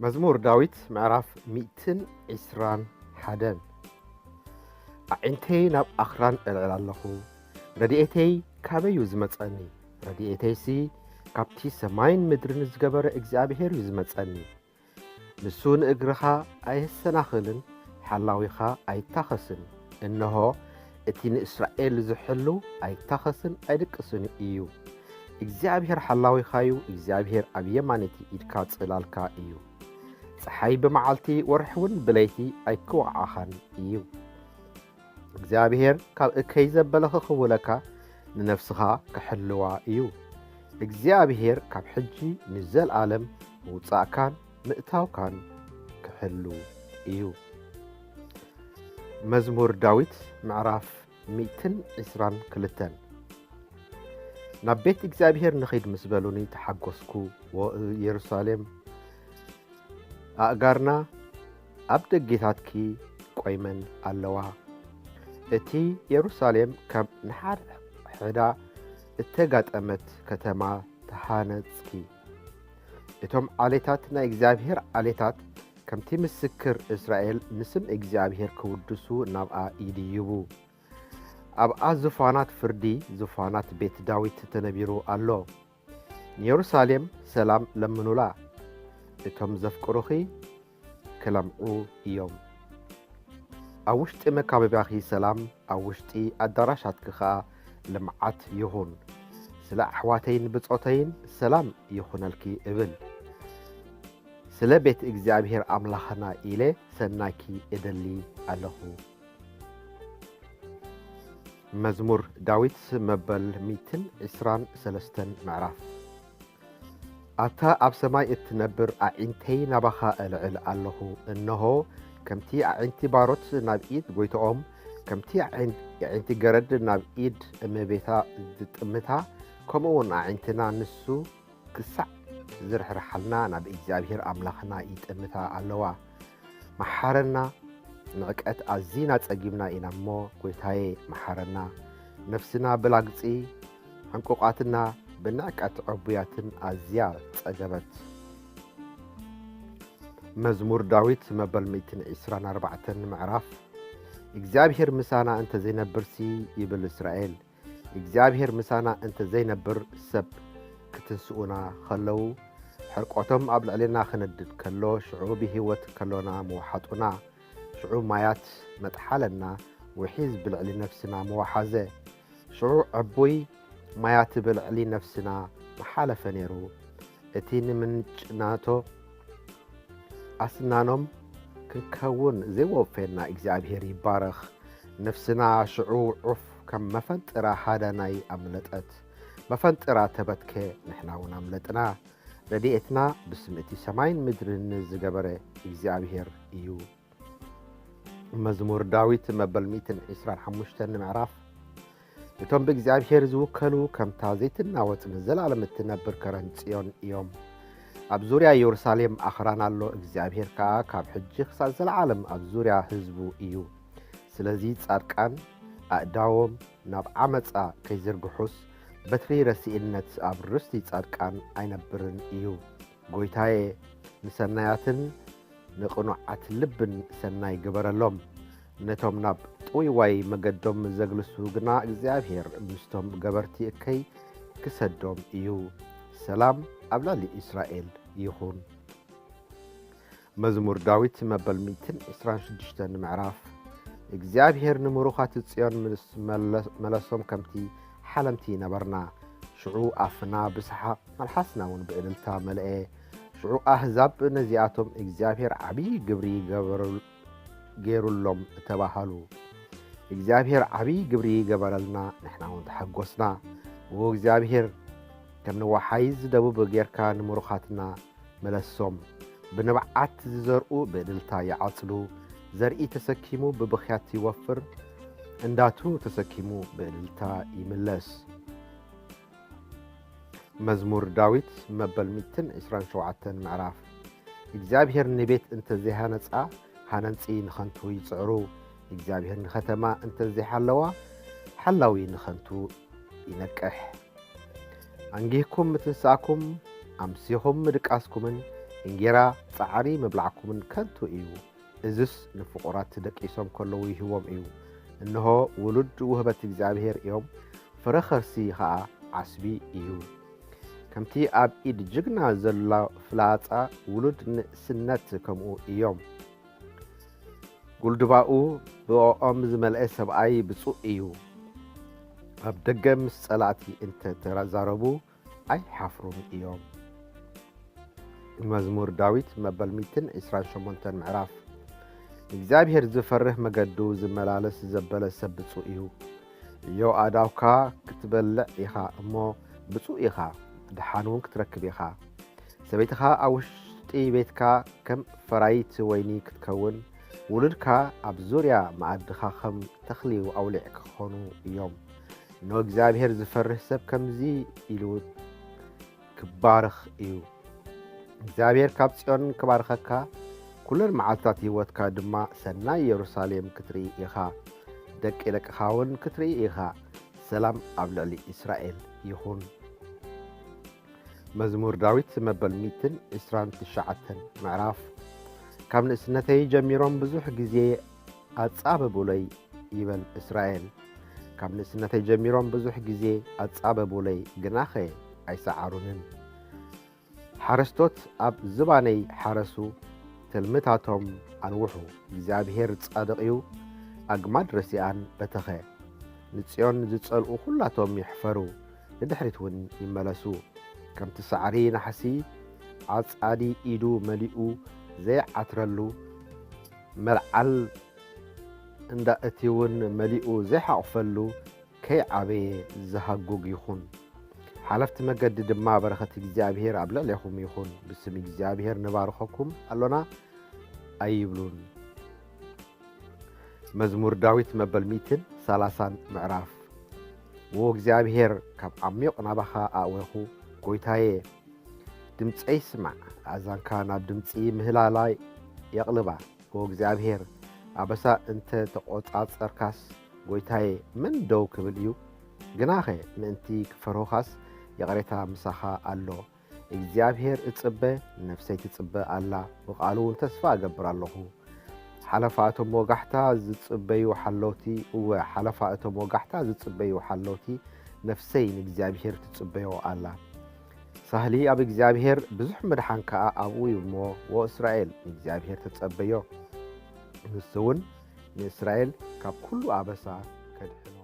መዝሙር ዳዊት ምዕራፍ ሚእትን ዕስራን ሓደን። ኣዒንተይ ናብ ኣኽራን እልዕል ኣለኹ፣ ረድኤተይ ካበይ እዩ ዝመጸኒ? ረድኤተይሲ ካብቲ ሰማይን ምድርን ዝገበረ እግዚኣብሔር እዩ ዝመጸኒ። ንሱ ንእግርኻ ኣየሰናኽልን፣ ሓላዊኻ ኣይታኸስን። እንሆ፣ እቲ ንእስራኤል ዝሕሉ ኣይታኸስን ኣይድቅስን እዩ። እግዚኣብሔር ሓላዊኻ እዩ፣ እግዚኣብሔር ኣብ የማነይቲ ኢድካ ጽላልካ እዩ። ጸሓይ ብመዓልቲ ወርሒ እውን ብለይቲ ኣይክወቕዓኻን እዩ። እግዚኣብሔር ካብ እከይ ዘበለ ክኽውለካ ንነፍስኻ ክሕልዋ እዩ። እግዚኣብሔር ካብ ሕጂ ንዘለኣለም ምውጻእካን ምእታውካን ክሕሉ እዩ። መዝሙር ዳዊት ምዕራፍ ሚእትን ዕስራን ክልተን። ናብ ቤት እግዚኣብሔር ንኺድ ምስ በሉኒ ተሓጎስኩ፣ ወ-፣ የሩሳሌም ኣእጋርና ኣብ ደጌታትኪ ቆይመን ኣለዋ። እቲ የሩሳሌም ከም ንሓድሕዳ እተጋጠመት ከተማ ተሃነጽኪ። እቶም ዓሌታት ናይ እግዚኣብሔር ዓሌታት ከምቲ ምስክር እስራኤል ንስም እግዚኣብሔር ክውድሱ ናብኣ ይድይቡ። ኣብኣ ዙፋናት ፍርዲ፣ ዙፋናት ቤት ዳዊት ተነቢሩ ኣሎ። ንየሩሳሌም ሰላም ለምኑላ፣ እቶም ዘፍቅሩኺ ክለምዑ እዮም። ኣብ ውሽጢ መካበቢያኺ ሰላም፣ ኣብ ውሽጢ ኣዳራሻትኪ ኸኣ ልምዓት ይኹን። ስለ ኣሕዋተይን ብጾተይን ሰላም ይኹነልኪ እብል። ስለ ቤት እግዚኣብሔር ኣምላኽና ኢለ ሰናይኪ እደሊ ኣለኹ። መዝሙር ዳዊት መበል ሚእትን ዕስራን ሰለስተን ምዕራፍ። ኣታ ኣብ ሰማይ እትነብር ኣዒንተይ ናባኻ እልዕል ኣለኹ። እንሆ፣ ከምቲ ኣዒንቲ ባሮት ናብ ኢድ ጎይትኦም፣ ከምቲ ኣዒን-፣ ኣዒንቲ ገረድ ናብ ኢድ እመቤታ ዝጥምታ፣ ከምኡ እውን ኣዒንትና ንሱ ክሳዕ ዝርሕርሓልና ናብ እግዚኣብሔር ኣምላኽና ይጥምታ ኣለዋ። መሓረና፣ ንዕቀት ኣዚና ጸጊብና ኢና እሞ፣ ጎይታዬ፣ መሓረና። ነፍስና ብላግጺ፣ ሕንቁቓትና ብንዕቀት ዕቡያትን ኣዝያ ጸገበት። መዝሙር ዳዊት መበል ሚእትን ዕስራን ኣርባዕተን ምዕራፍ። እግዚኣብሔር ምሳና እንተ ዘይነብርሲ፣ ይብል እስራኤል፣ እግዚኣብሔር ምሳና እንተ ዘይነብር፣ ሰብ ክትንስኡና ኸለዉ፣ ሕርቆቶም ኣብ ልዕሌና ክነድድ ከሎ፣ ሽዑ ብህይወት ከሎና ምወሓጡና፣ ሽዑ ማያት መጥሓለና፣ ውሒዝ ብልዕሊ ነፍስና ምወሓዘ። ሽዑ ዕቡይ ማያት ብልዕሊ ነፍስና ምሓለፈ ነይሩ። እቲ ንምንጭ ናቶ ኣስናኖም ክንከውን ዘይወፈየና እግዚኣብሔር ይባረኽ። ነፍስና ሽዑ ዑፍ ከም መፈንጥራ ሃዳናይ ኣምለጠት። መፈንጥራ ተበትከ፣ ንሕና እውን ኣምለጥና። ረድኤትና ብስም እቲ ሰማይን ምድርን ዝገበረ እግዚኣብሔር እዩ። መዝሙር ዳዊት መበል ሚእትን ዕስራን ሓሙሽተን ምዕራፍ። እቶም ብእግዚኣብሔር ዝውከሉ ከምታ ዘይትናወጽ ንዘለኣለም እትነብር ከረን ጽዮን እዮም። ኣብ ዙርያ የሩሳሌም ኣኽራን ኣሎ፣ እግዚኣብሔር ከኣ ካብ ሕጂ ክሳብ ዘለዓለም ኣብ ዙርያ ህዝቡ እዩ። ስለዚ ጻድቃን ኣእዳዎም ናብ ዓመጻ ከይዝርግሑስ፣ በትሪ ረሲእነት ኣብ ርስቲ ጻድቃን ኣይነብርን እዩ። ጎይታዬ፣ ንሰናያትን ንቕኑዓት ልብን ሰናይ ግበረሎም። ነቶም ናብ ጥውይዋይ መገዶም ዘግልሱ ግና እግዚኣብሔር ምስቶም ገበርቲ እከይ ክሰዶም እዩ። ሰላም ኣብ ልዕሊ እስራኤል ይኹን። መዝሙር ዳዊት መበል ሚእትን ዕስራን ሽዱሽተን ምዕራፍ። እግዚኣብሔር ንምሩኻት ጽዮን ምስ መለ-፣ መለሶም ከምቲ ሓለምቲ ነበርና። ሽዑ ኣፍና ብሰሓቕ መልሓስና እውን ብእልልታ መልአ። ሽዑ ኣህዛብ ነዚኣቶም እግዚኣብሔር ዓብዪ ግብሪ ገበሩ-፣ ገይሩሎም ተባሃሉ። እግዚኣብሔር ዓብዪ ግብሪ ገበረልና፣ ንሕና እውን ተሓጎስና። እዎ እግዚኣብሔር ከም ንወሓይዝ ደቡብ ጌርካ ንምሩኻትና መለሶም። ብንብዓት ዝዘርኡ ብእልልታ ይዓጽዱ። ዘርኢ ተሰኪሙ ብብኽያት ይወፍር፣ እንዳቱ ተሰኪሙ ብእልልታ ይምለስ። መዝሙር ዳዊት መበል ሚእትን ዕስራን ሸውዓተን ምዕራፍ። እግዚኣብሔር ንቤት እንተ ዘይሃነጻ፣ ሃነንቲ ንኸንቱ ይጽዕሩ። እግዚኣብሔር ንኸተማ እንተ ዘይሓለዋ፣ ሓላዊ ንኸንቱ ይነቅሕ። ኣንጊህኩም ምትንሳእኩም፣ ኣምሲኹም ምድቃስኩምን፣ እንጌራ ጻዕሪ ምብላዕኩምን ከንቱ እዩ። እዝስ ንፍቑራት ደቂሶም ከለዉ ይህቦም እዩ። እንሆ ውሉድ ውህበት እግዚኣብሔር እዮም፣ ፍረ ኸርሲ ኸኣ ዓስቢ እዩ። ከምቲ ኣብ ኢድ ጅግና ዘላ ፍላጻ ውሉድ ንእስነት ከምኡ እዮም። ጉልድባኡ ብእኦም ዝመልአ ሰብኣይ ብፁእ እዩ። ኣብ ደገ ምስ ጸላእቲ እንተ ተዛረቡ ኣይሓፍሩን እዮም። መዝሙር ዳዊት መበል ሚእትን ዕስራን ሸሞንተን ምዕራፍ። ንእግዚኣብሔር ዝፈርህ መገዱ ዝመላለስ ዘበለ ሰብ ብፁእ እዩ። እዮ ኣእዳውካ ክትበልዕ ኢኻ እሞ ብፁእ ኢኻ፣ ደሓን እውን ክትረክብ ኢኻ። ሰበይትኻ ኣብ ውሽጢ ቤትካ ከም ፈራይት ወይኒ ክትከውን፣ ውሉድካ ኣብ ዙርያ መኣድኻ ከም ተኽሊ ኣውሊዕ ክኾኑ እዮም። እነሆ እግዚኣብሔር ዝፈርህ ሰብ ከምዚ ኢሉ ክባረኽ እዩ። እግዚኣብሔር ካብ ጽዮን ክባርኸካ፣ ኩለን መዓልትታት ህይወትካ ድማ ሰናይ የሩሳሌም ክትርኢ ኢኻ። ደቂ ደቅኻ እውን ክትርኢ ኢኻ። ሰላም ኣብ ልዕሊ እስራኤል ይኹን። መዝሙር ዳዊት መበል ሚእትን ዕስራን ትሽዓተን ምዕራፍ። ካብ ንእስነተይ ጀሚሮም ብዙሕ ግዜ ኣጻበቡለይ ይበል እስራኤል። ካብ ንእስነተይ ጀሚሮም ብዙሕ ግዜ ኣጻበቡለይ፣ ግናኸ ኣይሰዓሩንን። ሓረስቶት ኣብ ዝባነይ ሓረሱ፣ ትልምታቶም ኣንውሑ። እግዚኣብሔር ጻድቕ እዩ፣ ኣግማድ ረሲኣን በተኸ። ንጽዮን ዝጸልኡ ኹላቶም ይሕፈሩ፣ ንድሕሪት እውን ይመለሱ። ከምቲ ሳዕሪ ናሕሲ ዓጻዲ ኢዱ መሊኡ ዘይዓትረሉ፣ መልዓል እንዳ እቲ እውን መሊኡ ዘይሓቑፈሉ፣ ከይዓበየ ዝሃጉግ ይኹን። ሓለፍቲ መገዲ ድማ በረኸት እግዚኣብሔር ኣብ ልዕሌኹም ይኹን። ብስም እግዚኣብሔር ንባርኸኩም ኣሎና ኣይብሉን። መዝሙር ዳዊት መበል ሚእትን ሰላሳን ምዕራፍ። ዎ እግዚኣብሔር፣ ካብ ዓሚቕ ናባኻ ኣእወኹ። ጐይታየ፣ ድምፀይ ስማዕ፣ ኣእዛንካ ናብ ድምፂ ምህላላ የቕልባ። ዎ እግዚኣብሔር፣ ኣበሳ እንተ ተቖጻጸርካስ፣ ጐይታየ፣ መን ደው ክብል እዩ? ግናኸ ምእንቲ ክፈርሁኻስ፣ ይቕሬታ ምሳኻ ኣሎ። እግዚኣብሔር እጽበ፣ ነፍሰይ ትጽበ ኣላ፣ ብቓሉ እውን ተስፋ እገብር ኣለኹ። ሓለፋ እቶም ወጋሕታ ዝጽበዩ ሓለውቲ፣ እወ፣ ሓለፋ እቶም ወጋሕታ ዝጽበዩ ሓለውቲ፣ ነፍሰይ ንእግዚኣብሔር ትጽበዮ ኣላ። ሳህሊ ኣብ እግዚኣብሔር፣ ብዙሕ ምድሓን ከኣ ኣብኡ እዩ እሞ፣ ዎ እስራኤል፣ ንእግዚኣብሔር ተጸበዮ፣ ንሱ እውን ንእስራኤል ካብ ኩሉ ኣበሳ ከድሕኖ።